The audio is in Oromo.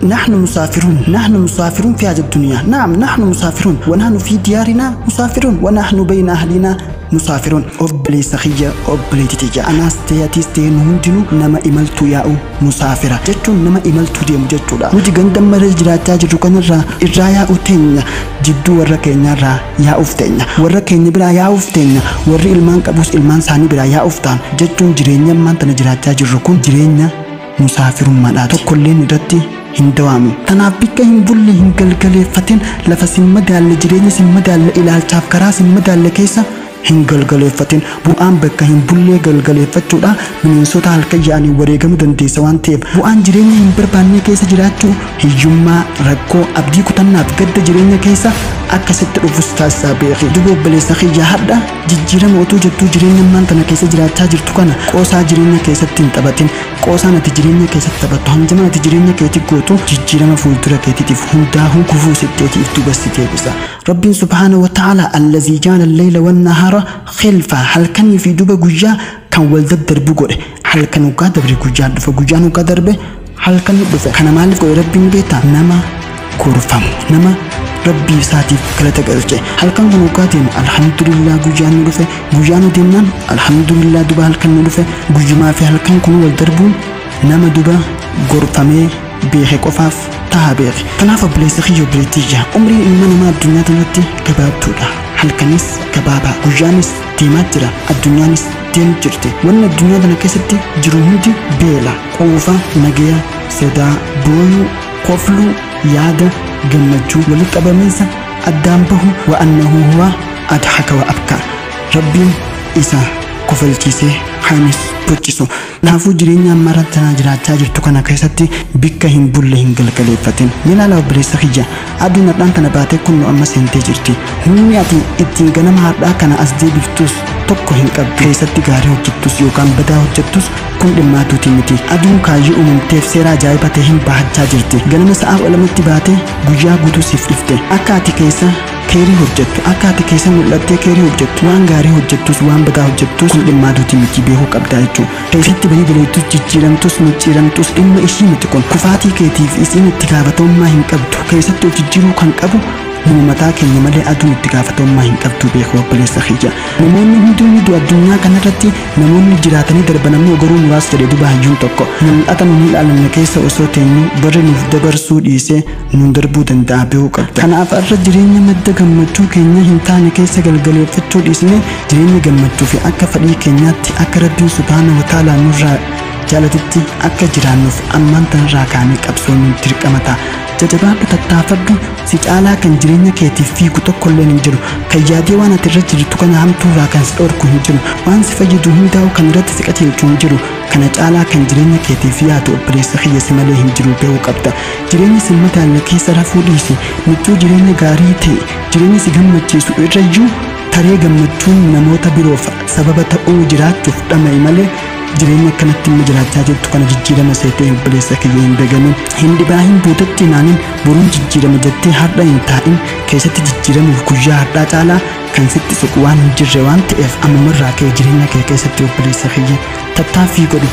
نحن مسافرون، نحن مسافرون في هذه الدنيا. نعم نحن مسافرون، ونحن في ديارنا مسافرون، ونحن بين أهلنا مسافرون. Obboleessa kiyya, obboleettii tiyya, anaas ta'e atis ta'e nu hundinuu nama imaltuu yaa'u, musaafira jechuun nama imaltuu deemu jechuudha. Nuti ganda mara jiraachaa jirru kanarraa irraa yaa'u teenya, jidduu warra keenyarraa yaa'uuf teenya, warra keenya biraa yaa'uuf teenya, warri ilmaan qabus ilmaan isaanii biraa yaa'uuf ta'an jechuun jireenya ammaan tana jiraachaa jirru kun jireenya musaafirummaadha. Tokkolleen irratti hin dawaamu. Tanaaf bikka hin bulle hin galgaleeffatin. Lafa sin madaalle, jireenya sin madaalle, ilaalchaaf karaa sin madaalle keessa hin galgaleeffatin. Bu'aan bakka hin bullee galgaleeffachuudha bineensota halkan yaa'anii wareegamuu dandeessa waan ta'eef, bu'aan jireenya hin barbaanne keessa jiraachuu hiyyummaa, rakkoo, abdii kutannaaf gadda jireenya keessa akkasitti dhufus taasisaa beeki. Duba obboleessa kiyya, hadha jijjiirama utuu jettuu jireenya ammaan tana keessa jiraachaa jirtu kana qoosaa jireenya keessatti hin taphatin. Qoosaan ati jireenya keessatti taphattu, hanjamaan ati jireenya keetti gootu jijjiirama fuuldura keetiitiif hundaa'uu gufuu sitteetiif duuba si deebisa. Rabbiin subhaana wa ta'ala allazii jaala al-layla wan-nahaara khilfa, halkanii fi duba guyyaa kan wal daddarbu godhe. Halkan hoggaa dabre guyyaan dhufa, guyyaan hoggaa darbe halkan dhufe. Kana maaliif godhe Rabbiin beektaa? Nama gorfamu, nama Rabbii isaatiif galata galche. Halkan kun hoggaa deemu alhamdulillah guyyaan nu dhufe, guyyaan nu deemnaan alhamdulillah duba halkan nu dhufe. Guyyumaa fi halkan kun wal darbuun nama duba gorfamee beeke qofaaf taha beeke. Kanaaf obboleessa kiyya, obboleettii ija, umriin ilma namaa addunyaa kanatti gabaabduudha. Halkanis gabaabaa, guyyaanis deemaa jira, addunyaanis deemu jirti. Wanni addunyaa kana keessatti jiru hundi beela, quufa, nagaya, sodaa, booyuu, kofluu, yaada, gammachuu, walitti qabamiinsa, addaan bahu. Wa annahu huwa adhaka wa abkaa, Rabbiin isa kofalchiisee kaanis bochisu. Kanaafuu jireenya ammaa tanaa jiraachaa jirtu kana keessatti bikka hin bulle hin galgaleeffatin. Ni ilaala obboleessa kiyya, aduun har'aan tana baatee kun amma seentee jirti. Humni ati ittiin ganama har'aa kana as deebiftus tokko hin qabdu. Keessatti gaarii hojjettus yookaan badaa hojjettus kun dhimmaatuuti miti. Aduun kaayyoo uumamteef seera ajaa'iba ta'e hin bahachaa jirti. Ganama sa'a 12tti baatee guyyaa guutuu siif dhifte. Akka ati keessa keerii hojjettu, akka ati keessa mul'attee keerii hojjettu, waan gaarii hojjettus waan badaa hojjettus kun dhimmaatuuti miti, beekuu qabda jechuudha. Keessatti badii daleettus, jijjiiramtus, micciiramtus dhimma ishii miti kun. Kufaatii keetiif isiin itti gaafatamummaa hin qabdu. Keessatti of jijjiiruu kan qabu nama mataa keenya malee aduun itti gaafatamummaa hin qabdu, beeku obboleessa kiyya. Namoonni hundinuu addunyaa kanarratti namoonni jiraatanii darban ammoo garuu muraasa jedhe duba hayyuun tokko. Mul'ata nu hin ilaalamne keessa osoo teenyu barri nuuf dabarsuu dhiisee nuun darbuu danda'a, beekuu qabda. Kanaaf irra jireenya madda gammachuu keenya hin taane keessa galgaleeffachuu dhiisnee jireenya gammachuu fi akka fedhii keenyaatti akka Rabbiin subhaana wa ta'ala nurraa jaalatutti akka jiraannuuf ammaan tanarraa kaanee qabsoon dirqama ta'a. Jajabaadhu, tattaafadhu. Si caalaa kan jireenya keetiif fiigu tokkolleen hin jiru. Kan yaadee waan ati irra jirtu kana hamtuurraa kan si dhorku hin jiru. Waan si fayyadu hundaa'u kan irratti si qajeelchu hin jiru. Kana caalaa kan jireenya keetiif yaadu obboleessa kiyya si malee hin jiru, beekuu qabda. Jireenya si madaalle keessa rafuu dhiisi. Michuu jireenya gaarii ta'e, jireenya si gammachiisu irrayyuu taree gammachuun namoota biroof sababa ta'uu jiraachuuf dhama'i malee jireenya akkanatti immoo jiraachaa jirtu kana jijjiirama seetee obboleessa kiyya hin dagamin. Hin dhibaahin, boodatti hinaanin, boruun jijjiirama jettee har'a hin taa'in. Keessatti jijjiiramuuf guyyaa har'aa caalaa kan sitti suqu waan hin jirre waan ta'eef ammumarraa kee jireenya kee keessatti obboleessa kiyya tattaaffii godhu.